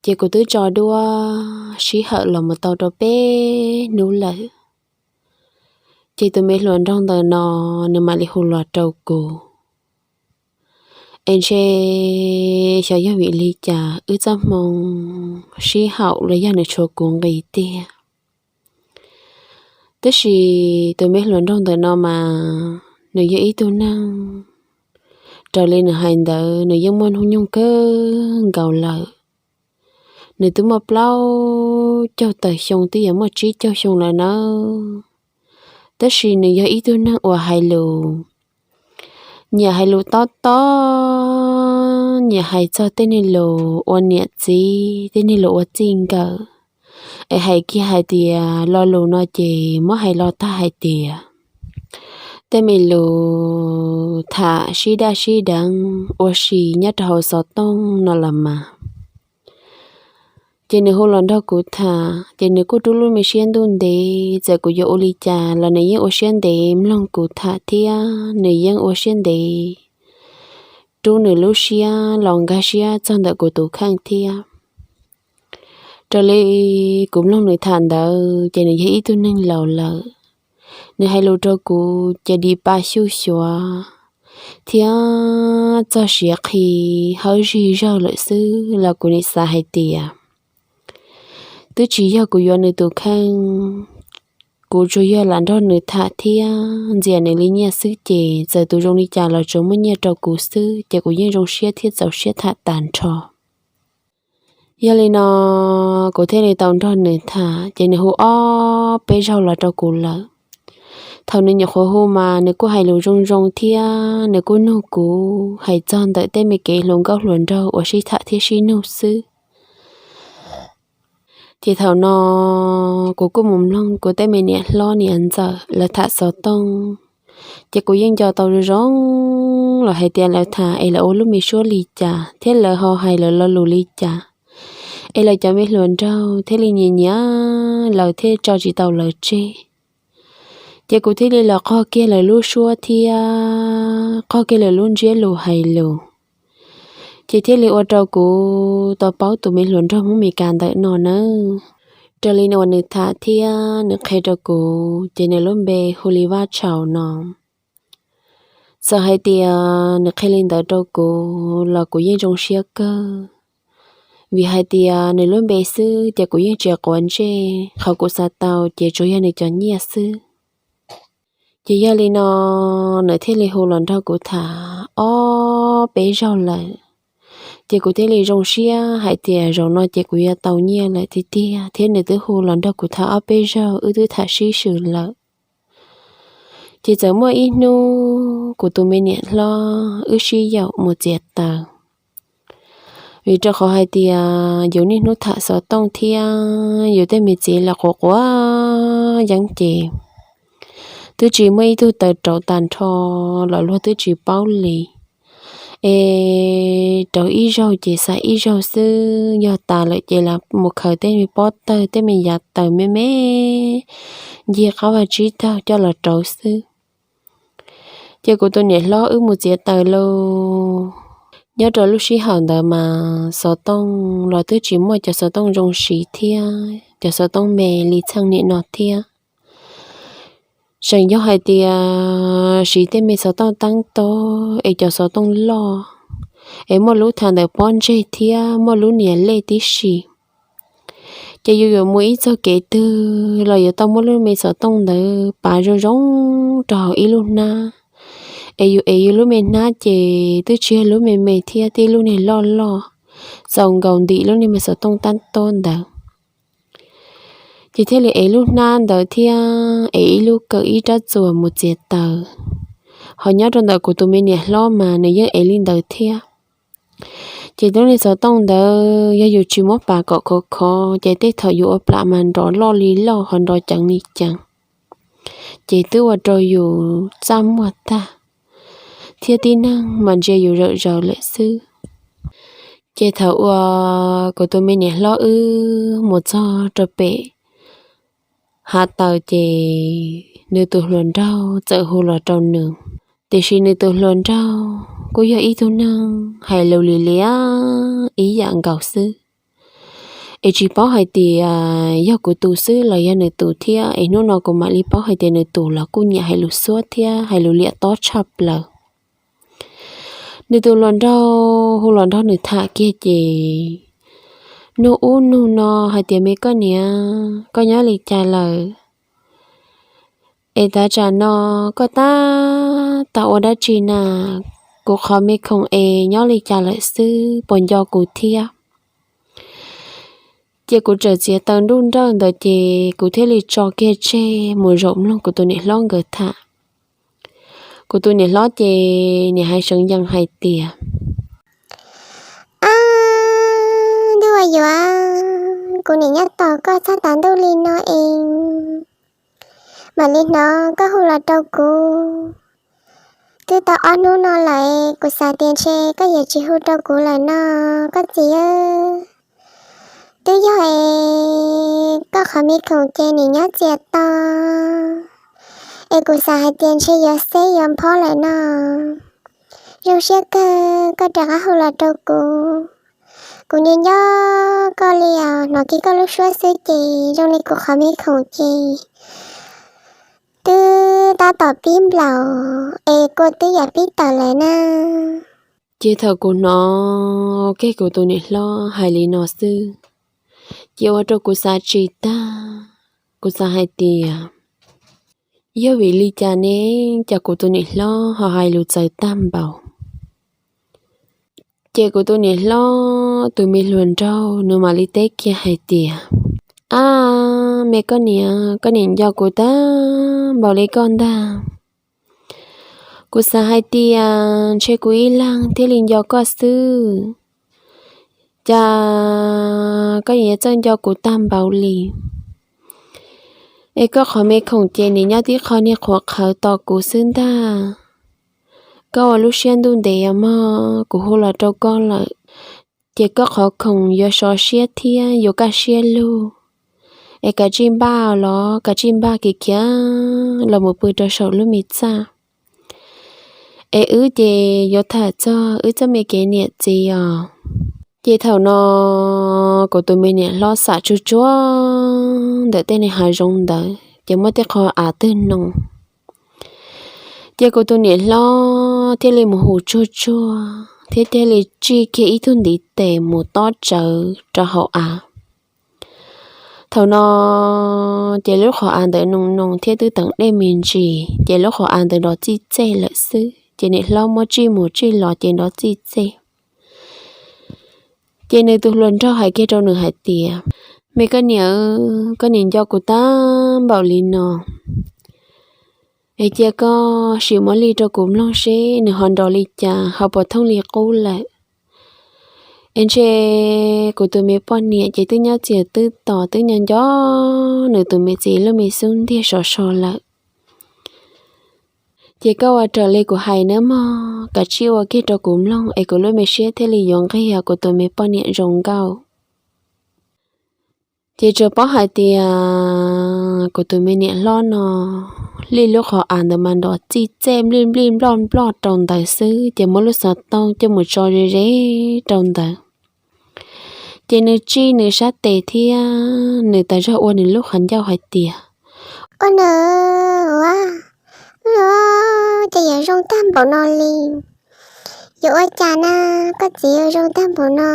Ces kuv twb tso duab sij hawm los mus tau rau peb hnub lawm, ces tus me hluas nraug ntawm no nws mam li hu los rau kuv, es ntshe xyov yog vim li cas wb txoj hmoo sib haum los yog nws tshuav kuv nqis tiag. Tab sis tus me hluas nraug ntawm no mas nws yog ib tug neeg, raws li nws hais ntawd nws yeej muaj hnub nyoog kawg nkaus lawm. Nws twb muaj plaub caug tawm xyoo twb yuav muaj tsib caug xyoo lawm nawb. Tab sis nws yog ib tug neeg uas hais lus, nyiam hais lus tob tob, nyiam hais txog tej niag lus ua niam txiv, tej niag lus ua txij nkawm. Es hais kiag hais tias lo lus no ces muab hais los tag hais tias tej me lus tham sib daj sib deev ua si nyob rau hauv xov tooj no los mas. Ces nws hu los nrog kuv tham ces nws kuj rub lub me siab ntuj ntev, txawm kuv yuav ua li cas los nws yeej ua siab ntev mloog kuv tham thiab nws yeej ua siab ntev rub nws lub siab los nkag siab txog ntawm kuv tus kheej thiab. Raws li kuv mloog nws tham ntawd ces nws yog ib tug neeg laus lawm. Nws hais lus rau kuv ces dim pa xyuj xyuav thiab txog siav qhi hawb zig zawg lawm xwb los kuv nim xav hais tias twb tsis yog kuv yuav nws tus kheej, kuv tsuas yog lam nrog nws tham thiab ntxias nws li nyiaj xwb ces txawm tus zoo li cas los tsuas muaj nyiaj rau kuv xwb ces kuv yeej zoo siab thiab txaus siab tham tag nrho. Yog li no kuv thiaj li tau nrog nws tham ces nws hu ob peb zaug los rau kuv lawm. Thaum nws nyuam qhuav hu mas nws kuj hais lus zoo zoo thiab nws kuj nug kuv hais txog ntawm tej me kev hluas nkauj hluas nraug uas sib tham thiab sib nug xwb. Ces thaum no kuv kuj mus mloog kuv tej me niam hlob niam ntxawm lawv tham xov tooj, ces kuv yeej nco tau zoo zoo los hais tias lawv tham es lawv ua lub me suab li cas thiab lawv ho hais lawv lo lus li cas, es lawv cov me hluas nraug thiaj li nyiam nyiam lawv thiaj tso tsis tau lawv tseg. Ces kuv thiaj li los qog kiag lawv lub suab thiab qog kiag lawv lub ntsiab lus hais lus, ces thiaj li ua rau kuv tau paub tus me hluas nraug Hmoob Mes Kas ntawm no nawb. Raws li uas nws tham thiab nws qhia rau kuv ces nws lub npe hu li Vaj Tshauv no. Txawm hais tias nws qhia li ntawd rau kuv los kuv yeej zoo siab kawg, vim hais tias nws lub npe xwb ces kuv yeej tsis quav ntsej, qhov kuv xav tau ces tsuas yog nws cov nyiaj xwb. Ces yog li no nws thiaj li hu los nrog kuv tham ob peb zaug lawm, ces kuv thiaj li zoo siab hais tias zaum no ces kuv yuav tau nyiaj lawm tiag tiag thiab nws twb hu los nrog kuv tham ob peb zaug wb twb tham sib swm lawm. Ces txawm muaj ib hnub kuv tus me niam hlob wb sib yaum mus txiav taws, vim rau qhov hais tias yus niaj hnub tham xov tooj thiab yus tej me txiv los quav quav yeeb ces twb tsis muaj ib tug taws rauv tag nrho los luag twb tsis paub li. Es rauv ib zaug ces xav ib zaug xwb, yog tas lawm ces los mus khaws tej me pob tawg tej me yav taws me me ncig qab vaj tsib taug coj los rauv xwb. Ces kuv tus niam hlob wb mus txiav taws lauj. Nyob rau lub sij hawm ntawd mas xov tooj los twb tsis muaj cov xov tooj zoo siv thiab cov xov tooj me li txheej niam no thiab. Tseem yog hais tias siv tej me xov tooj teeb tob es cov xov tooj loj, es muaj lub thav ntawm pob ntseg thiab muaj lub niam lej tib si. Ces yus yuav mus ib txog kev twg los yuav tau muab lub me xov tooj ntawd pav zoo zoo rau hauv ib lub hnab. Es yus ev yus lub me hnab ces twb tsis yog lub me me thiab, tib lub niag loj loj, txaus nkaus ntim lub niag me xov tooj teeb tob ntawd. Ces thiaj li ev lub hnab ntawd thiab ev ib lub kawm ib rab txuas mus txiav taws. Ho nyob rau ntawm kuv tus me niam hlob mas nws yeej ev li ntawd thiab. Ces lub niag xov tooj ntawd yog yus tsis muab pav kom khov khov ces tej thaum yus ua plam mas nrov loj li loj ho nrov ceev li ceev, ces twb ua rau yus txaj muag tag, thiab tib neeg mas ntsia yus zawm zaws lawm xwb. Ces thaum uas kuv tus me niam hlob wb mus txog rau pem hav taws ces nws tus hluas nraug txawm hu los rau nws. Tiam sis nws tus hluas nraug kuj yog ib tug neeg hais lus li liab ib yam nkaus xwb. es tsis paub hais tias yog kuv tus xwb los yog nws tus thiab, es hnub no kuv mam li paub hais tias nws tus los kuj nyiam hais lus xuab thiab hais lus liam tob tshaj plaws. Nws tus hluas nraug hu los nrog nws tham kiag ces nug ub nug no hais tias, Me koj niam, koj nyob li cas lawm? Es tav tsam no koj tab tom ua dab tsi na? Kuv qhov me khoom es nyob li cas lawm xwb, puas nco kuv thiab? Ces kuv txawm txiav taws nruj nrawj ntawd ces kuv thiaj li tso kiag tseg mus zaum mloog kuv tus niam hlob nkawd tham. Kuv tus niam hlob ces niam hais seev yees hais tias, Ab, ntuj ua yuav, kuv niam nyob tos koj txog tav ntuj li no es mam li hnov koj hu los rau kuv. Twb tau ob hnub no lawm, kuv xav tias ntshe koj yuav tsis hu rau kuv lawm no koj txiv. Twb yog es koj qhov me khoom ces nws nyob txias to, es kuv xav hais tias ntshe yuav xeb yuav nphob lawm no. Zoo siab kawg koj rov qab hu los rau kuv. Kuv nco nco koj li os, hnov kiag koj lub suab xwb ces zoo li kuv qhov me khoom ces twb tab tom pib nplaum es kua twb yam pib tawm lawm na. Ces thaum kuv hnov kiag kuv tus niam hlob hais li no xwb, ces ua rau kuv xav tsis tag. Kuv xav hais tias yog vim li cas ne, cas kuv tus niam hlob ho hais lus txawv tag npaum. Ces kuv tus niam hlob tus me hluas nraug nws mam li teb kiag hais tias, Ab, me koj niam, koj niam nco kuv tag npaum li koj ntag. Kuv xav hais tias ntshe kuv ib leeg thiaj li nco koj xwb, cas koj yuav txawj nco kuv tag npaum li. Es koj qhov me khoom ces nim nyob tib qho niag qhuav qhawv tos kuv xwb ntag. Koj ua lub siab ntuj ntev mog, kuv hu los rau koj lawm, ces koj qhov khoom yuav sov siab thiab yuav kaj siab lug. Es kav tsij npaj los kav tsij npaj kiag khiav los mus pw rau saum lub me txaj. Es wb ces yuav tham txog wb txoj me kev niam txiv os. Ces thaum no kuv tus me niam hlob xam tsuag tsuag ntawm tej niag hav zoov ntawd ces muab tej qho av twg noo. Ces kuv tus niam hlob thiaj li mus hu tsuag tsuag thiab thiaj li tsij kiag ib tug ntiv tes mus tob tsawv rau hauv av. Thaum no ces lub qhov av ntawd noo noo thiab twb teev dej me ntsis ces lub qhov av ntawd nrov txij txej lawm xwb, ces niam hlob muab tsij mus tsij los ces nrov txij txej. Ces nws tus hluas nraug hais kiag rau nws hais tias, Me koj niam, koj niam nco kuv tag npaum li no, es cia koj sim muab li rau kuv mloog seb nws ho nrov li cas, ho puas thooj li qub lawm. Es ntshe kuv tus me poj niam ces twb nyob txias twb tos twb nyob nco nws tus me txiv lub me xub ntiag sov so lawm. Ces koj ua raws li kuv hais nawb mog, kav tsij ua kiag rau kuv mloog es kuv lub me siab thiaj li yuav nqig kuv tus me poj niam zoo nkauj. Ces tsuas paub hais tias kuv tus me niam hlob no, lij lub qhov av ntawd mas nrov txij txej nplij nplij nploj nploj rau ntawd xwb, ces muab lub xov tooj coj mus tso ze ze rau ntawd. Ces nws tsij nws sab tes thiab nws tas zog ua nws lub qhov ncauj hais tias, Ua no, ua, ua, ces yuav zoo tag npaum no li. Yuav ua cas na, koj txiv, yuav zoo tag npaum no,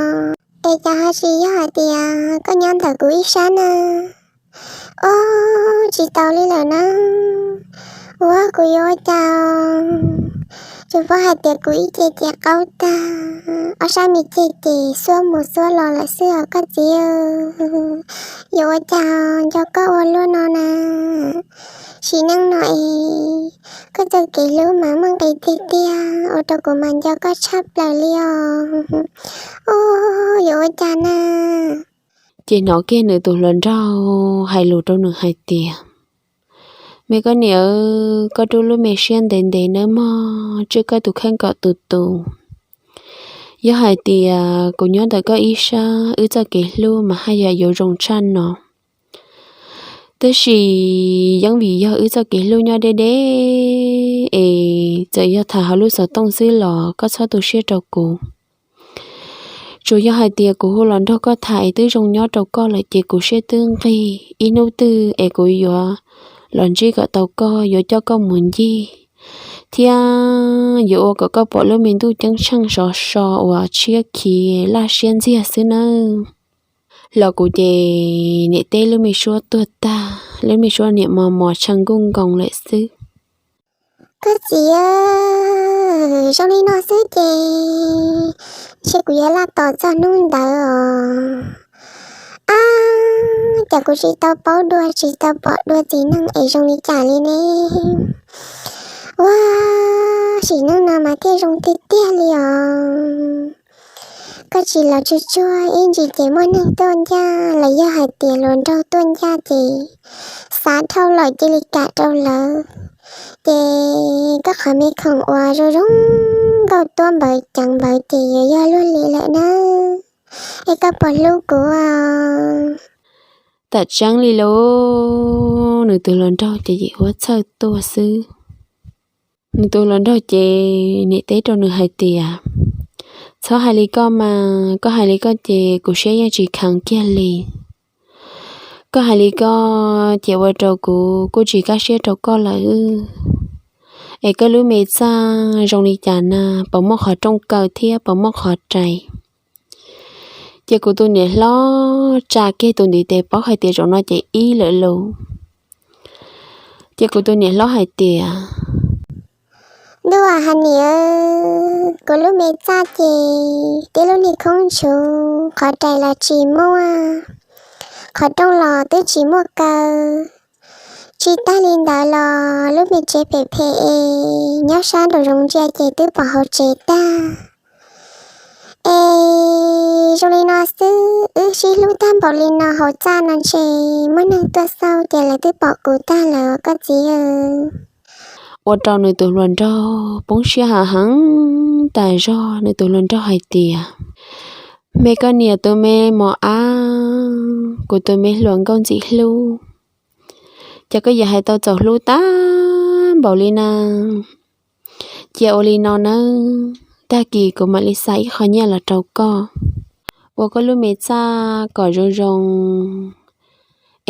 es cas ho tsis yog hais tias koj nyob ntawm kuv ib sab na? Ua, tsis tau li lawm na. Ua, kuv yuav ua cas? Tsuas paub hais tias kuv ib ce ces qaub tag, ob sab me ceg ces xuab mus xuab los lawm xwb os koj txiv. Yuav ua cas nco koj ua luaj no na? Sim neej no es koj txoj kev hlub mas muaj nqis tiag tiag, ua rau kuv mas nco koj tshaj plaws li os. Ua, yuav ua cas na? Ces hnov kiag nws tus hluas nraug hais lus rau nws hais tias, Me koj niam, koj rub lub me siab ntev ntev nawb mog, tswj koj tus kheej kom tus tus. Yog hais tias kuv nyob ntawm koj ib sab, wb txoj kev hlub mas haj yam yuav zoo tshaj no. Tab sis yeej vim yog wb txoj kev hlub nyob deb deb es txawm yog tham hauv lub xov tooj xwb los koj txhob tu siab rau kuv. Tsuas yog hais tias kuv hu los nrog koj tham es twb zoo nyob rau koj lawm ces kuv siab twb nqig, ib hnub twg es kuv yuav los ntsib kom tau koj, yuav coj koj mus ncig thiab yuav ua kom koj pom lub me ntuj ceeb tsheej sov so uas tshiab khiv laj siab ntxiag xwb nawb. Los kuv ces niam teb lub me suab tuag tag, lub me suab niam mos mos tshee nkuj nkoos lawm xwb. Koj txiv, zoo li no xwb ces ntshe kuv yuav laj tos txog hnub ntawd os. Ab, cas kuv tsis tau paub dua tsis tau pom dua txiv neej es zoo li cas li ne? Ua, sim neej no mas thiaj zoo tiag tiag li os. Koj tsis los tsuag tsuag ib ntsis ces muaj neeg tuaj ncaj los yog hais tias hluas nraug tuaj ncaj ces xav dhau lawm cia li kam rau lawv, ces koj qhov me khoom uas zoo zoo nkauj tuab npawv ceev npawv ces yuav yog luag li lawm nawb. Es koj puas hlub kuv? Tam tseeb li lauj, nws tus hluas nraug ces yim huab txhawj tuaj xwb. Nws tus hluas nraug ces niam teb rau nws hais tias, txhob hais li koj mas, koj hais li koj ces kuv siab yeej tsis kheev kiag li. Koj hais li koj ces ua rau kuv kuj tsis kaj siab rau koj lawm. Es koj lub me txaj zoo li cas na, puas muaj qhov rooj kaw thiab puas muaj qhov rais? Ces kuv tus niam hlob tsa kiag tus ntiv tes paub hais tias zaum no ces ib lawm lauj. Ces kuv tus niam hlob hais tias, ntuj, hais niam, kuv lub me txaj ces tib lub niag khoob ntshuv, qhov rais los tsis muaj, qhov rooj los twb tsis muaj kaw. Tsis tag li ntawd los lub me tsev phem phem es nyob sab nraum zoov ntsia ces twb pom hauv tsev tag. Es zoo li no xwb, wb sib hlub tag npaum li no hauv txaj no ntshe muaj neeg tuaj xauj ces lawv twb pom kuv tag lawm koj txiv. Ua rau nws tus hluas nraug poob siab hav heev tas zog, nws tus hluas nraug hais tias, me koj niam tus me mos ab, kuv tus me hluas nkauj ntxim hlub, ces koj yuav hais tau txaus hlub tag npaum li na. Cia ua li no nawb, tag kis kuv mam li xa ib qho nyiaj los rau koj, ua koj lub me txaj kom zoo zoo,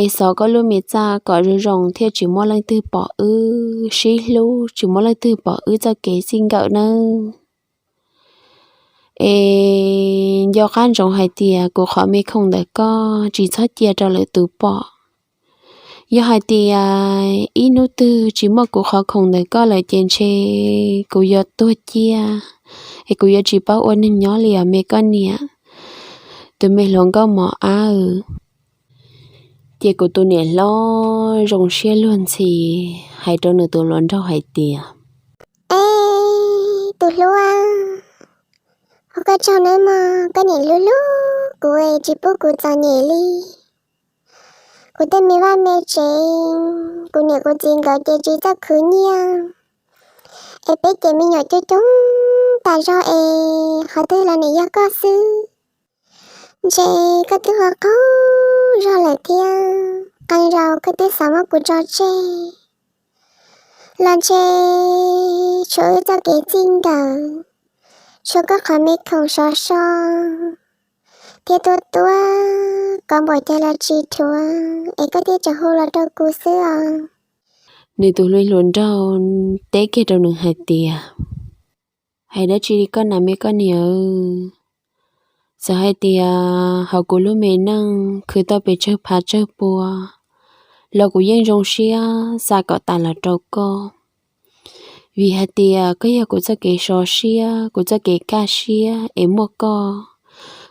es xov koj lub me txaj kom zoo zoo thiaj tsis muaj leej twg pom wb sib hlub, tsis muaj leej twg pom wb txoj kev txij nkawm nawb. Es nco qab ntsoov hais tias kuv qhov me khoom ntawm koj tsis txhob cia rau lwm tus pom. Yog hais tias ib hnub twg tsis muaj kuv qhov khoom ntawm koj lawm ces ntshe kuv yuav tuag ciaj, es kuv yuav tsis paub ua neeg nyob li os me koj niam, tus me hluas nkauj mos ab. Ces kuv tus niam hlob zoo siab luag ntxhi hais rau nws tus hluas nraug hais tias, es tus hluas, ua koj tsaug nawb mog, koj niam hlub hlub kuv es tsis pub kuv txom nyem li. Kuv tej me vaj me tsev, kuv niam kuv txiv nkawd ces tsis txawj khwv nyiaj, es peb ces me nyuam coob coob tas zog es qhov twg los nim yog koj xwb. Ntshe koj twb ua qaug zog lawm thiab, qee zaus koj twb xav muab kuv tso tseg los ntshe tshuav wb txoj kev txij nkawm, tshuav koj qhov me khoom sov so thiab tuaj tuaj kom npaum cas los tsis dhuav es koj thiaj tseem hu los rau kuv xwb os. Nws tus hluas nraug teb kiag rau nws hais tias, hais dab tsi li koj na me koj niam. Txawm hais tias hauv kuv lub me neej khwv tau pes tsawg phav tsawg pua los kuv yeej zoo siab xa kom tas los rau koj, vim hais tias koj yog kuv txoj kev sov siab, kuv txoj kev kaj siab es muaj koj,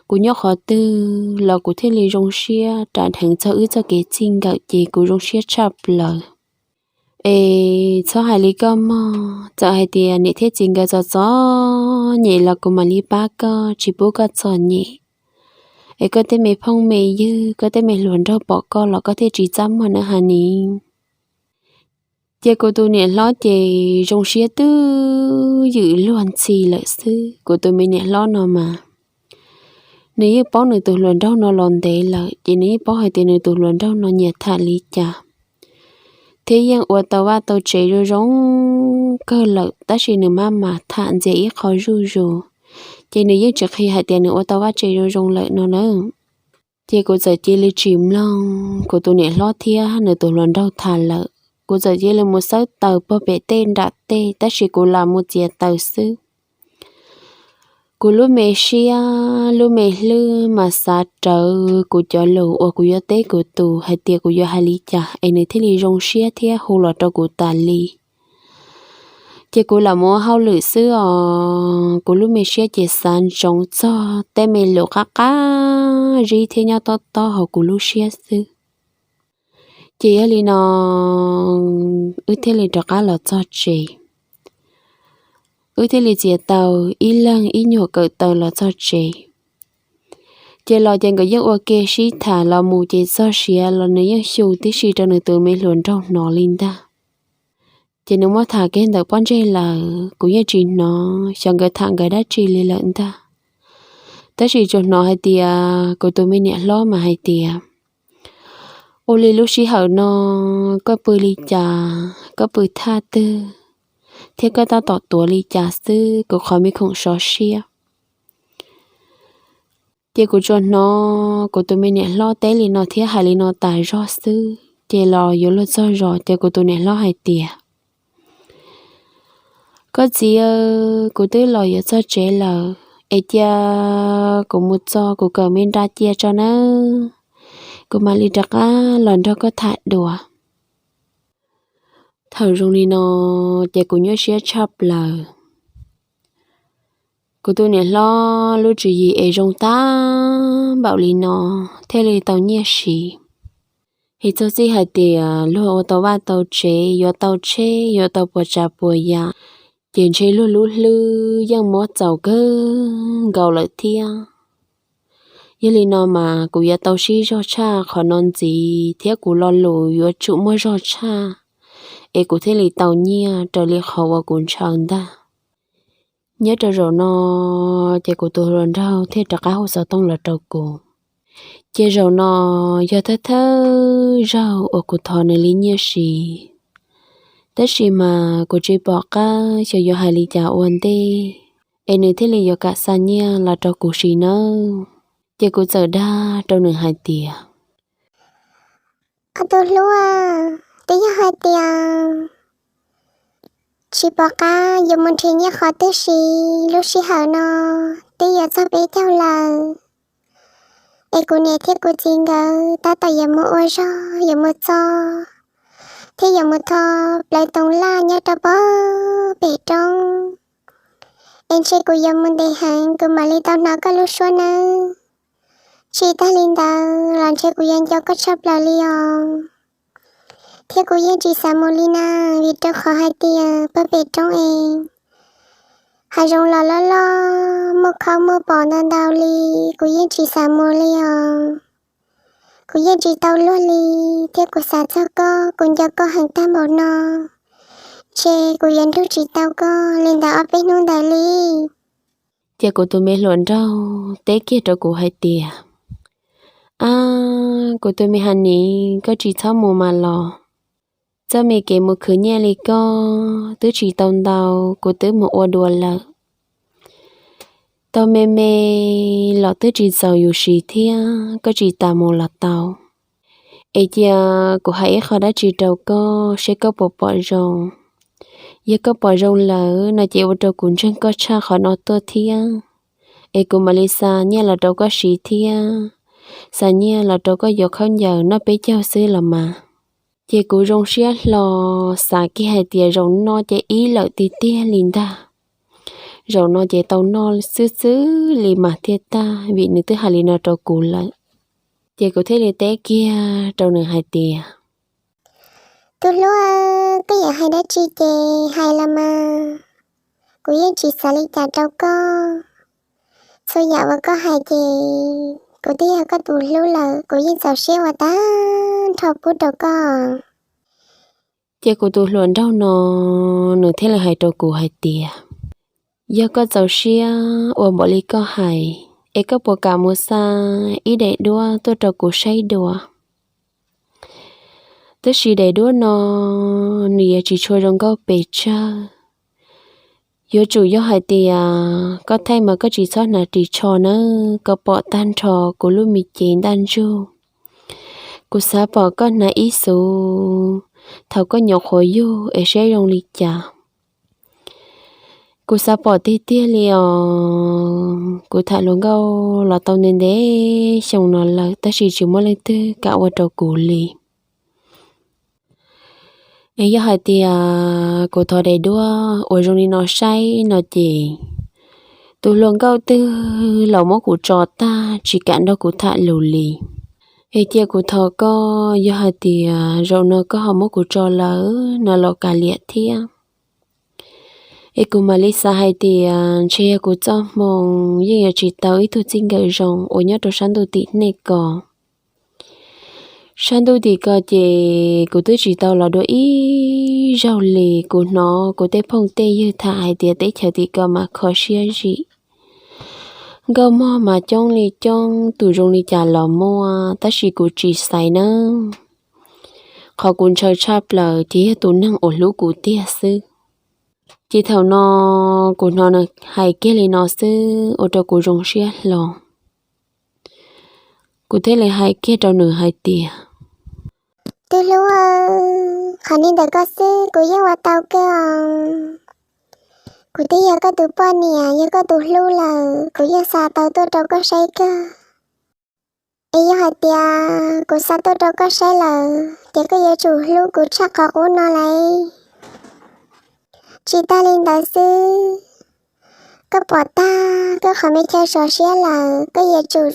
kuv nyob qhov twg los kuv thiaj li zoo siab ram dheev txog wb txoj kev txij nkawm ces kuv zoo siab tshaj plaws. Es txhob hais li koj mog, txawm hais tias niam thiab txiv nkawd txom txom nyem los kuv mam li pab koj tsis pub koj txom nyem. Es koj tej me phooj me ywg, koj tej me hluas nraug pom koj los koj thiaj tsis txaj muag nawb ha ni. Ces kuv tus niam hlob ces zoo siab twb ywm luag ntxhi lawm xwb. Kuv tus me niam hlob no mas nws yeej paub nws tus hluas nraug no los ntev lawm, ces nws yeej paub hais tias nws tus hluas nraug no nyiam tham li cas, thiab yeej ua tau vaj tau tsev zoo zoo kawg lawm, tab sis nws maj mam tham ntxias ib qho zuj zus, Ces nws yeej tsis qhia hais tias nws ua tau vaj tse zoo zoo lawm no na. Ces kuv txawm cia li tsis mloog kuv tus niam hlob thiab nws tus hluas nraug tham lawm. Kuv txawm cia li mus xawb taws pog pem tej nram tej, tab sis kuv lam mus txiav taws xwb. Kuv lub me siab lub me hlwb mas xav rawv kuv cov lus uas kuv yuav teb kuv tus hais tias kuv yuav hais li cas es nws thiaj li zoo siab thiab hu los rau kuv tas li. Ces kuv lam mus ua hauj lwm xwb os, kuv lub me siab ces xav ntsoov txog tej me lus qab qab zib thiab nyob tob tob hauv kuv lub siab xwb. Ces yog li no wb thiaj li rov qab los txog tsev. Wb thiaj li txiav tau ib leeg ib nyuag kawm taws los txog tsev. Ces los ces nkawd yeej ua ke sib tham los mus ces txog siav los nws yeej xyu tib si rau nws tus me hluas nraug hnov li ntag. Ces nws muab tham kiag ntawm pob ntseg lawm kuv yeej tsis hnov xyov nkawd tham nkawd dab tsi li lawm ntag. Tab sis tsuas hnov hais tias kuv tus me niam hlob mas hais tias, ua li lub sij hawm no koj pw li cas, koj pw thaj twg, thiab koj tab tom tuav li cas xwb, kuv qhov me khoom sov siab. Ces kuv tsuas hnov kuv tus me niam hlob teb li no thiab hais li no tas zog xwb ces los yuav luag txog zos ces kuv tus niam hlob hais tias, koj txiv, kuv twb los yuav txog tsev lawm es cia kuv mus txo kuv kawm me nra cia tso nawb, kuv mam li rov qab los nrog koj tham dua. Thaum zoo li no ces kuv nyuaj siab tshaj plaws. Kuv tus niam hlob lub tswv yim es zoo tag npaum li no thiaj li tau nyiaj siv. Es txog txij hais tias luag ua tau vaj tau tsev, yuav tau tsheb, yuav tau puas tsav puas yam, ces ntshe luag lub hlwb yeej mob txaus kawg nkaus lawm thiab. Yog li no mas kuv yuav tau sib zog tshaj qhov no ntxiv thiab kuv lo lus yuav tsum muaj zog tshaj, es kuv thiaj li tau nyiaj raws li qhov uas kuv ntshaw ntag. Nyob rau zaum no ces kuv tus hluas nraug thiaj rov qab hu xov tooj los rau kuv. Ces zaum no yog thawj thawj zaug uas kuv thov nws li nyiaj siv, tab sis mas kuv tsis pom qab xyov yuav hais li cas ua ntej es nws thiaj li yuav kam xa nyiaj los rau kuv siv nawb. Ces kuv txawm dag rau nws hais tias, ob tug hlub, twb yog hais tias tsis pom qab yuav mus nrhiav nyiaj qhov twg siv, lub sij hawm no twb yuav txog peb caug lawm, es kuv niam thiab kuv txiv nkawd tab tom yuav mus ua zog, yuav mus txo, thiab yuav mus tho plaws toov laj nyob rau pog pem roob. Es ntshe kuv yuav mus ntev heev kuv mam li tau hnov koj lub suab nawb. Tsis tag li ntawd los ntshe kuv yuav nco koj tshaj plaws li os. Thiab kuv yeej tsis xav mus li na, vim rau qhov hais tias pog pem roob es hav zoov los loj loj, muaj khob muaj pos ntau ntau li, kuv yeej tsis xav mus li os. Kuv yeej tsis tau luag li, thiab kuv xav txog koj, kuv nco koj heev tag npaum no, ntshe kuv yuav nrug tsis tau koj li ntawm ob peb hnub ntawd li. Ces kuv tus me hluas nraug teb kiag rau kuv hais tias, ab, kuv tus me ha nis, koj tsis txhob mus mas los. Txoj me kev mus khwv nyiaj li koj twb tsis tau ntau, kuv twb mus ua dua lawm. Tau me me los twb tsis txaus yus siv thiab, koj tsis tas mus los tau. Es cia kuv hais ib qho dab tsi rau koj seb koj puas pom zoo. Yog koj pom zoo lawm no ces ua rau kuv ntseeg koj tshaj qhov no tuaj thiab, es kuv mam li xa nyiaj los rau koj siv thiab, xa nyiaj los rau koj yuav khaub ncaws noj peb caug xwb los mas. Ces kuv zoo siab hlo, xav kiag hais tias zaum no ces ib lawm tiag tiag li ntag. Zaum no ces tau noj xwb xwb li mas thiaj tag, vim nws twb hais li no rau kuv lawm. Ces kuv thiaj li teb kiag rau nws hais tias, tus hlub, koj yuav hais dab tsi ces hais los mas, kuv yeej tsis xav li cas rau koj. Txhua yam uas koj hais ces kuv twb yog koj tus hlub lawm, kuv yeej txaus siab ua tag nrho pub rau koj. Ces kuv tus hluas nraug no nws thiaj li hais rau kuv hais tias, yog koj txaus siab ua npaum li koj hais, es koj puas kam mus xa ib daim duab tuaj rau kuv saib dua? Tab sis daim duab no nws yuav tsis tshua zoo nkauj pes tsawg, Yuav tsum yog hais tias koj thaij mas koj tsis txhob hnav ris tsho nawb, koj pom tag nrho kuv lub me cev ntaj ntsug. Kuv xav pom koj hnav ib xuv thaum koj nyuam qhuav yug es seb zoo li cas. Kuv xav pom tiag tiag li os. Kuv tham hluas nkauj los tau ntev ntev xyoo no lawm tab sis tsis muaj leej twg kam ua rau kuv li. Es yog hais tias kuv thov daim duab uas zoo li no saib no ces tus hluas nkauj twg los muab kuv tso tag tsis kam nrog kuv tham lus li. Es cia kuv thov koj, yog hais tias zaum no koj ho muab kuv tso lawm no los kav liam thiab. Es kuv mam li xav hais tias ntshe yog kuv txoj hmoo yeej yuav tsis tau ib tug txij nkawm zoo uas nyob rau sab ntuj tim nej ko. Sab ntuj tim ko ces kuv twb tsis tau los dua ib zaug li. Kuv hnov kuv tej phooj tej ywg tham hais tias teb chaws tim ko mas kho siab zim, nkauj mog mas coob li coob, tus zoo li cas los muaj, tab sis kuv tsis xaiv nawb. Qhov kuv ntshaw tshaj plaws ces yog tus neeg uas hlub kuv tiag xwb. Ces thaum no kuv hnov nws hais kiag li no xwb ua rau kuv zoo siab hlo. Kuv thiaj li hais kiag rau nws hais tias, Tub hlub, qhov li ntawm koj xwb kuv yeej ua tau kawg os. Kuv twb yog koj tus poj niam, yog koj tus hlub lawm, kuv yeej xa tau tuaj rau koj saib kawg. Es yog hais tias kuv xa tuaj rau koj saib lawm ces koj yuav tsum hlub kuv tshaj qhov qub no lauj. Tsis tag li ntawd xwb, koj pom tag koj qhov me chaw sov siab lawm, koj yuav tsum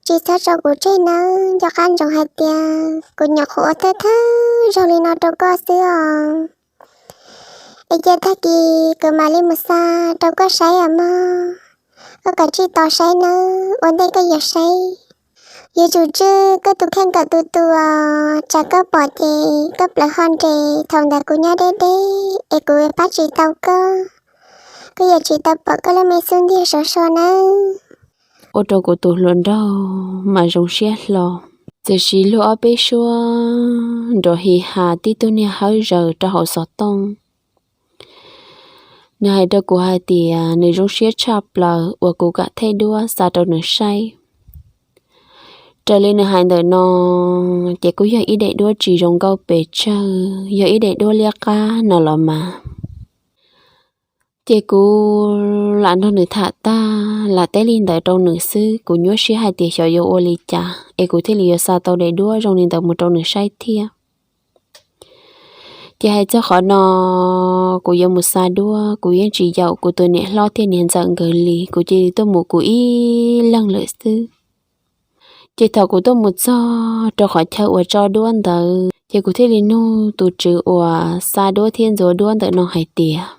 tsis txhob tso kuv tseg nawb. Nco qab ntsoov hais tias kuv nyuam qhuav ua thawj thawj zaug li no rau koj xwb os. Es cia tag kis kuv mam li mus xa rau koj saib os mog. Koj kav tsij tos saib nawb, ua ntej koj yuav saib, yuav tsum tswj koj tus kheej kom tu tu os, tsam koj pom ces koj plawv ho nres, thaum ntawd kuv nyob deb deb es kuv pab tsis tau koj, koj yuav tsis tau pom koj lub me xub ntiag sov so nawb. Ua rau kuv tus hluas nraug mas zoo siab hlo, txawm siv luag ob peb suab nrov hi ha tib tug niag hawb zaws rau hauv xov tooj. Nws hais rau kuv hais tias nws zoo siab tshaj plaws uas kuv kam thaij duab xa rau nws saib. Raws li nws hais ntawm no, ces kuj yog ib daim duab tsis zoo nkauj pes tsawg, yog ib daim duab liab qab no los mas. Ces kuv lam nrog nws tham tag, lam teb li ntawd rau nws xwb, kuv nyuaj siab hais tias xyov yuav ua li cas es kuv thiaj li yuav xa tau daim duab zoo li ntawd mus rau nws saib thiab. Ces hais txog qhov no, kuv yuav mus xa duab kuv yeej tsis yaum kuv tus niam hlob thiab niam ntxawm nkawd li, kuv cia li tuaj mus kuv ib leeg lawm xwb. Ces thaum kuv tuaj mus txog rau qhov chaw uas tso duab ntawd ces kuv thiaj li nug tus tswv uas xa duab thiab ntxuav duab ntawm no hais tias,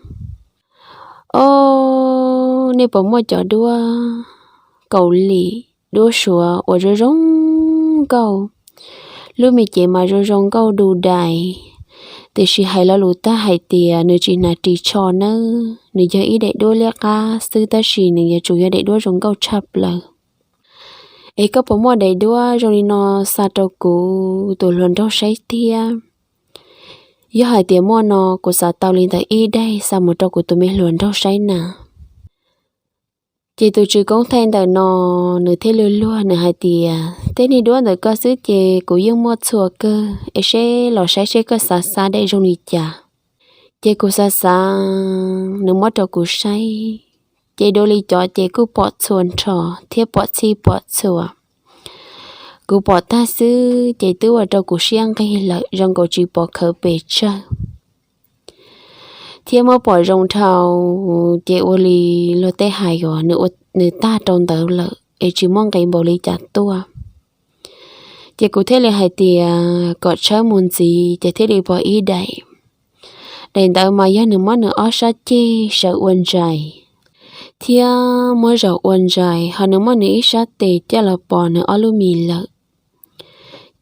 Ob, nej puas muaj cov duab Kaus Lim, duab Suav uas zoo zoo nkauj, lub me cev mas zoo zoo nkauj du dais, tiam sis hais lo lus tag hais tias nws tsis hnav ris tsho nawb, nws yog ib daim duab liab qab xwb tab sis nws yuav tsum yog daim duab zoo nkauj tshaj plaws. Es koj puas muaj daim duab zoo li no xa rau kuv tus hluas nraug saib thiab? Yog hais tias muaj no kuv xav tau li ntawm ib daim xa mus rau kuv tus me hluas nraug saib na. Ces tus tswv koob thaij ntawm no nws thiaj luag luag nws hais tias, Tej niag duab ntawm koj xwb ces kuv yeej muaj txhua kawg, es seb los saib seb koj xav xa daim zoo li cas. Ces kuv xav xav, nws muab rau kuv saib, ces dua li cov ces kuj pom txhua nrho thiab pom txhij pom txhua. Kuv pom tag xwb ces twb ua rau kuv siab nqig lawm, zoo nkaus tsis pom khawv pes tsawg. Thiab muab pom zoo dhau, ces ua li luag tej hais os, nws tag rau ntawd lawm es tsis muaj nqis npaum li cas tuaj. Ces kuv thiaj li hais tias kom tshawb mus ntxiv ces thiaj li pom ib daim. Daim ntawd mas yog nws muab nws ob sab ceg sawv ua ntsais, thiab muab zaum ua ntsais, ho nws muab nws ib sab tes coj los pos nws ob lub mis lawm.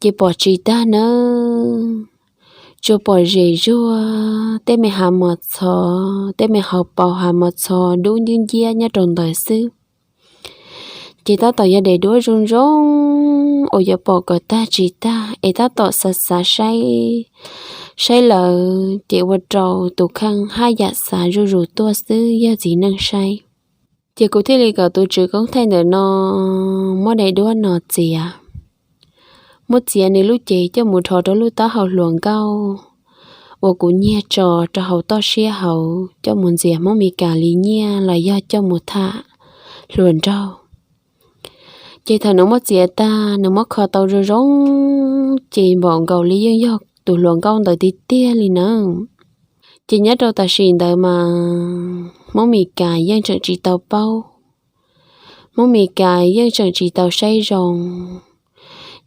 Ces pom tsis tag nawb, tsuas pom zem zuag tej me hav mos txhos, tej me hauv paus hav mos txhos dub nciab nciab nyob rau ntawd xwb. Ces tab tom yog daim duab zoo zoo uas yuav pom kom tag tsis tag es tab tom xav xav saib, saib lawm ces ua rau tus kheej haj yam xav zuj zus tuaj xwb yog txiv neej saib. Ces kuv thiaj li kom tus tswv koob thaij ntawm no muab daim duab no txiav, muab txiav nws lub cev coj mus rho rau lub taub hau hluas nkauj uas kuv nyiag tso rau hauv toj siab hauv coj mus ntxias Hmoob Mes Kas li nyiaj los yog coj mus tham hluas nraug. Ces thaum nws muab txiav tag nws muab kho tau zoo zoo, ces npaum nkaus li yeej yog tus hluas nkauj ntawd tiag tiag li na. Ces nyob rau tam sim ntawd mas Hmoob Mes Kas yeej tseem tsis tau paub, Hmoob Mes Kas yeej tseem tsis tau saib zoo.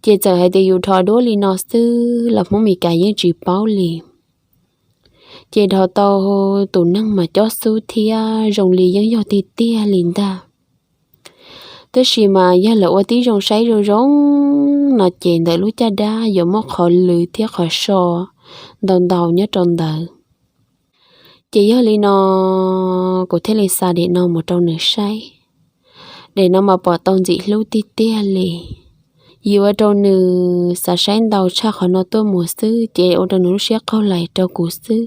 Ces txawm hais tias yus rho duab li no xwb los Hmoob Mes Kas yeej tsis paub li. Ces rho tau tus neeg mas cob xub thiab zoo li yeej yog tiag tiag li ntag. Tab sis mas yog lawv ua tib zoo saib zoo zoo no ces ntawm lub caj dab yuav muaj qhov lwm thiab qhov so ntau ntau nyob rau ntawd. Ces yog li no kuv thiaj li xa daim no mus rau nws saib. Daim no mas pom tau ntxim hlub tiag tiag li. Yus ua rau nws xav saib ntau tshaj qhov no tuaj mus xwb ces ua rau nws lub siab qaug lais rau kuv xwb.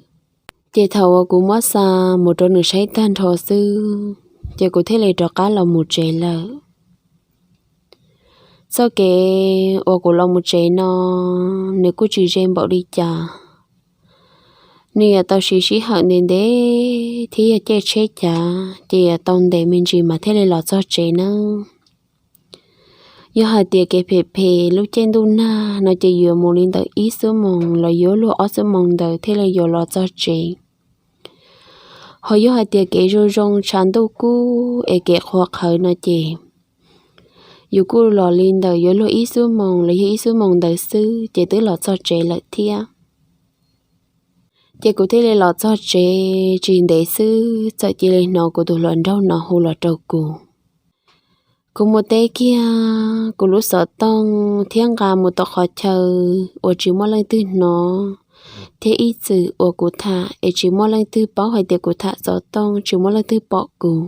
Ces thaum uas kuv muab xa mus rau nws saib tag nrho xwb ces kuv thiaj li rov qab los mus tsev lawm. Txoj kev uas kuv los mus tsev no nws kuj tsis ze npaum li cas. Nws yuav tau siv sij hawm ntev ntev thiab yog caij tsheb cav ces yuav tau ntev me ntsis mas thiaj li los txog tsev nawb. Yog hais tias kev phem phem lub caij ntuj nag no ces yuav mus li ntawm ib xuab moos los yuav luag ob xuab moos ntawd thiaj li yuav los txog tsev. Ho yog hais tias kev zoo zoo tshav ntuj kub es kev qhuav qhawv no ces yus kuj los li ntawm yuav luag ib xuab moos los yog ib xuab moos ntawd xwb ces twb los txog tsev lawm thiab. Ces kuv thiaj li los txog tsev tsis ntev xwb txawm cia li hnov kuv tus hluas nraug no hu los rau kuv. Kuv mus teb kiag kuv lub xov tooj thiab nqa mus tom qhov chaw uas tsis muaj leej twg hnov, thiab ib txwm uas kuv tham es tsis muaj leej twg paub hais tias kuv tham xov tooj tsis muaj leej twg pom kuv.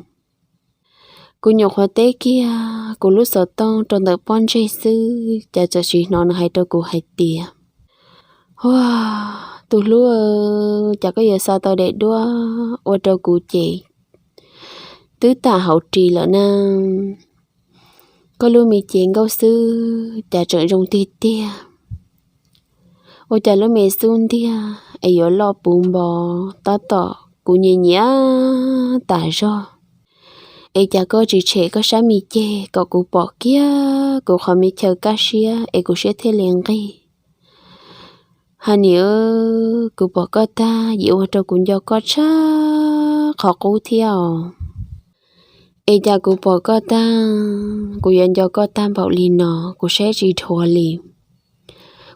Kuv nyuam qhuav teb kiag kuv lub xov tooj rau ntawm pob ntseg xwb ces txawm sim hnov nws hais rau kuv hais tias, Huag, tus hlub, cas koj yuav xa tau daim duab ua rau kuv ces twb tam hauv ris lawm na. Koj lub me cev nkauj xwb cas tseem zoo tiag tiag. Ua cas lub me xub ntiag es yuav loj puv npo tab tom kuv nyiam nyiam tas zog. Es cas koj tsis tshem koj sab me ceg kom kuv pom kiag kuv qhov me chaw kaj siab es kuv siab thiaj li nqig. Ha niam, kuv pom koj tag yim ua rau kuv nco koj tshaj qhov qub thiab os. Es cas kuv pom koj tag, kuv yuav nco koj tag npaum li no, kuv saib tsis dhuav li.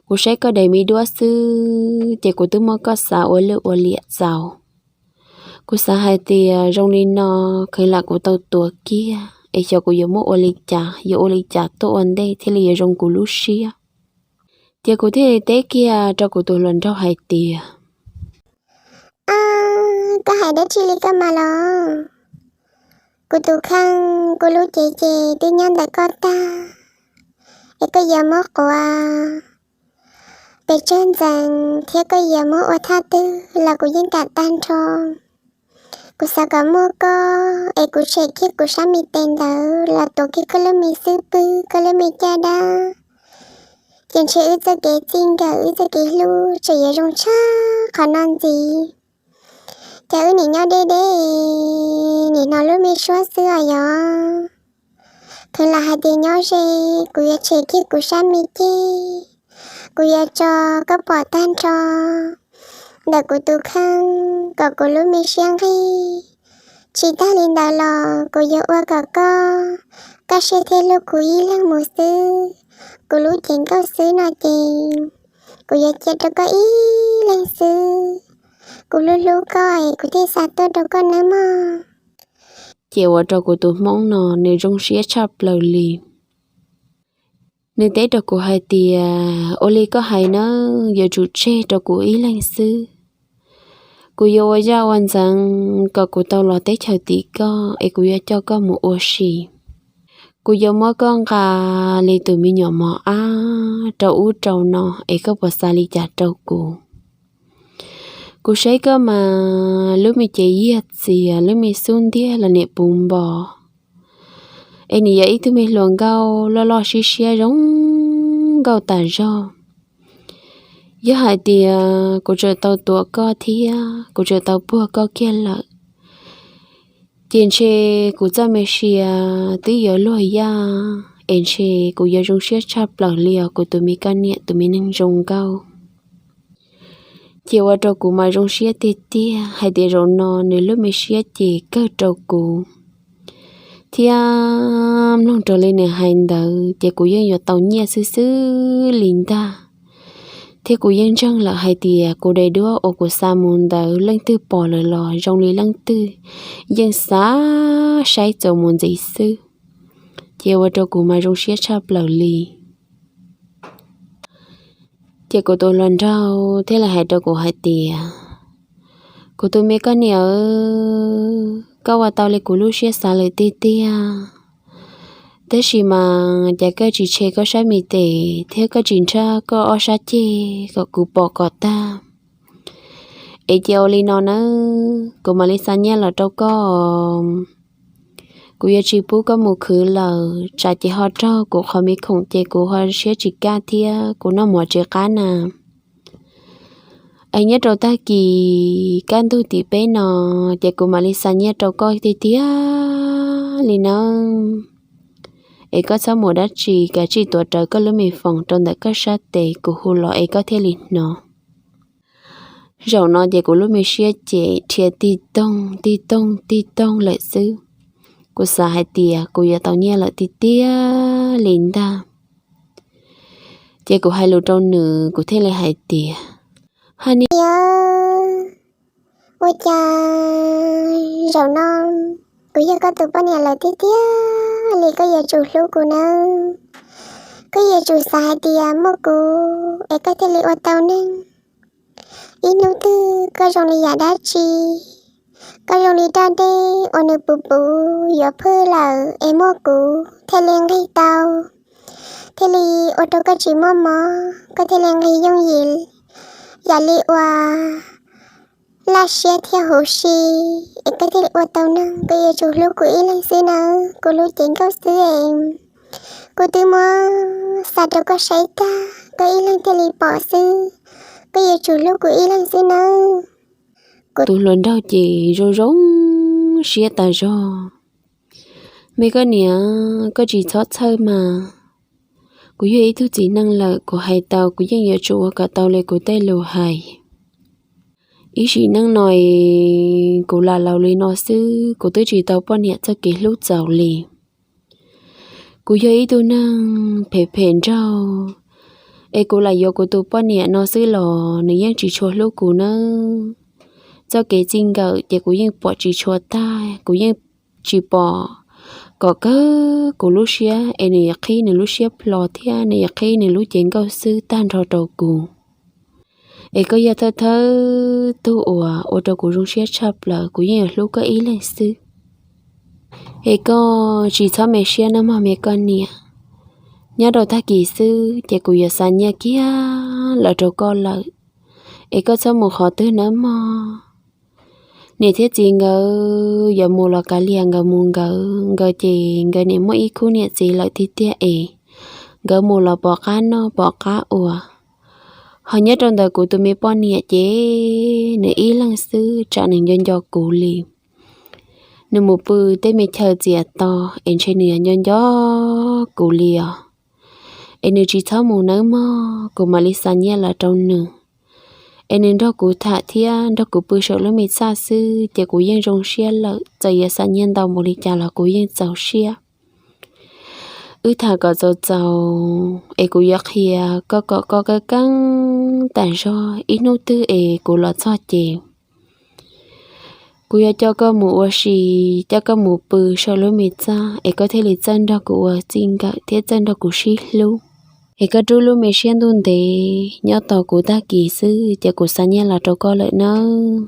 Kuv saib koj daim me duab xwb ces kuv twb muab koj xav ua lwj ua liam txaus. Kuv xav hais tias zoo li no, kheev lam kuv tau tuav kiag es xyov kuv yuav muab ua li cas, yuav ua li cas tuaj ua ntej thiaj li yuav zoo kuv lub siab. Ces kuv thiaj li teb kiag rau kuv tus hluas nraug hais tias, Koj hais dab tsi li koj mas los? Kuv tus kheej, kuv lub cev ces twb nyob ntawm koj tag, es koj yuav muab quav pes tsawg ntxeev thiab koj yuav muab ua thaj twg los kuv yeej kam tag nrho. Kuv xav kom muaj koj es kuv tshem kiag kuv sab me tes ntawd los tuav kiag koj lub me xub pwg, koj lub me caj dab, ces ntshe wb txoj kev txij nkawm, wb txoj kev hlub tseem yuav zoo tshaj qhov no ntxiv. Ces wb nim nyob deb deb, nim no lub me suab xwb os yog. Kheev lam hais tias nyob ze, kuv yuav tshem kiag kuv sab me ceg, kuv yuav tso koj pom tag nrho ntawm kuv tus kheej kom kuv lub me siab nqig. Tsis tag li ntawd los kuv yuav ua kom koj kaj siab thiab hlub kuv ib leeg mus xwb. Kuv lub cev nkauj xwb no ces kuv yuav cia rau koj ib leeg xwb. Kuv hlub hlub koj es kuv thiaj xa tuaj rau koj nawb mog. Ces ua rau kuv tus hmoob no nws zoo siab tshaj plaws li. Nws teb rau kuv hais tias, Ua li koj hais nawb, yuav tsum tseg rau kuv ib leeg xwb. Kuv yuav ua zaj ua ntxeev kom kuv tau los teb chaws tim koj es kuv yuav coj koj mus ua si. Kuv yuav muab koj nqa li tus me nyuam mos ab rau ub rau no es koj puas xav li cas rau kuv? Kuv saib koj mas lub me cev yiag txias, lub me xub ntiag los nim puv npo, es nim yog ib tug me hluas nkauj loj loj siab siab zoo nkauj tas zog. Yog hais tias kuv tseem tau tuav koj thiab kuv tseem tau puag koj kiag lawm, ces ntshe kuv txoj me sia twb yuav luag yaj, es ntshe kuv yuav zoo siab tshaj plaws li os kuv tus me koj niam tus me neeg zoo nkauj. Ces ua rau kuv mas zoo siab tiag tiag hais tias zaum no nws lub me siab ces kawg rau kuv, thiab mloog raws li nws hais ntawd ces kuv yeej yuav tau nyiaj xwb xwb li ntag. Thiab kuv yeej ntseeg lawm hais tias kuv daim duab uas kuv xa mus ntawd leej twg pom lawm los zoo li leej twg yeej xav saib txuas mus ntxiv xwb, ces ua rau kuv mas zoo siab tshaj plaws li. Ces kuv tus hluas nraug thiaj li hais rau kuv hais tias, kuv tus me koj niam, koj ua tau li kuv lub siab xav lawm tiag tiag, tab sis mas cas koj tsis tshem koj sab me tes thiab koj tsis nrhab koj ob sab ceg kom kuv pom kom tag. Es cia ua li no nawb, kuv mam li xa nyiaj los rau koj. Kuv yuav tsis pub koj mus khwv lawm, tsam ces ho raug kuv qhov me khoom ces kuv ho siab tsis kaj thiab kuv noj mov tsis qab na. Es nyob rau tag kis kaj ntug tim peb no, ces kuv mam li xa nyiaj rau koj tiag tiag li nawb. Es koj txhob mus dab tsi, kav tsij tuav rawv koj lub me foos rau ntawm koj sab tes, kuv hu los es koj thiaj li hnov. Zaum no ces kuv lub me siab ces rhiav tig toog tig toog tig toog lawm xwb. Kuv xav hais tias kuv yuav tau nyiaj lawm tiag tiag li ntag. Ces kuv hais lus rau nws, kuv thiaj li hais tias, ha ni, ua cas zaum no kuv yog koj tus poj niam lawm tiag tiag li, koj yuav tsum hlub kuv nawb. Koj yuav tsum xav hais tias muaj kuv es koj thiaj li ua tau neeg. Ib hnub twg koj zoo li yam dab tsi, koj zoo li raj dej uas nws puv puv yuav phwj lawm es muaj kuv thiaj li nqig tau, thiaj li ua rau koj tsis muaj mob, koj thiaj li nqig yooj yim yam li uas laj siab thiab huv si, es koj thiaj li ua tau neeg. Koj yuav tsum hlub kuv ib leeg xwb nawb, kuv lub cev nkauj xwb es kuv twb muab xa rau koj saib tag, koj ib leeg thiaj li pom xwb. Koj yuav tsum hlub kuv ib leeg xwb nawb. Kuv tus hluas nraug ces zoo zoo siab tas zog. Me koj niam, koj tsis txhob txhawj mas. Kuv yog ib tug txiv neej lawm, kuv hais tau kuv yeej yuav tsum ua kom tau li kuv tej lus hais. Ib sim neej no es kuv lam laus li no xwb, kuv twb tsis tau poj niam txoj kev hlub txaus li. Kuv yog ib tug neeg phem phem nraug, es kuv lam yuav kuv tus poj niam no xwb los nws yeej tsis tshua hlub kuv nawb. Txoj kev txij nkawm ces kuv yeej pom tsis tshua tag, kuv yeej tsis pom kom kawg kuv lub siab, es nws yuav qhib nws lub siab plho thiab nws yuav qhib nws lub cev nkauj xwb tag nrho rau kuv. Es koj yog thawj thawj tug uas ua rau kuv zoo siab tshaj plaws, kuv yeej yuav hlub koj ib leeg xwb. Es koj tsis txhob me siab nawb mog me koj niam. Nyob rau tag kis xwb ces kuv yuav xa nyiaj kiag los rau koj lawm, es koj txhob mus qhov twg nawb mog. Niam thiab txiv nkawd yuav mus los kav liam nkawd mus nkawd, nkawd ces nkawd niam muaj ib khub niam txiv lawm tiag tiag es nkawd mus los pom qab noj pom qab ua. Ho nyob rau ntawm kuv tus me poj niam ces nws ib leeg xwb tsam nws nco nco kuv li. Nws mus pw tej me chaw txias to es ntshe nws yuav nco nco kuv li os. Es nws tsis txhob mus nawb mog, kuv mam li xa nyiaj los rau nws. Es nws nrog kuv tham thiab nrog kuv pw saum lub me txaj xwb ces kuv yeej zoo siab lawm, txawm yuav xa nyiaj ntau npaum li cas los kuv yeej txaus siab. Wb tham kom txaus txaus es kuv yuav qhia koj kom koj keeb keeb tas zog, ib hnub twg es kuv los txog ces kuv yuav coj koj mus ua si, coj koj mus pw saum lub me txaj es koj thiaj li txawj nrog kuv ua txij nkawm thiab txawj nrog kuv sib hlub. Es koj rub lub me siab ntuj ntev nyob tos kuv tag kis xwb ces kuv xa nyiaj los rau koj lawm nawb.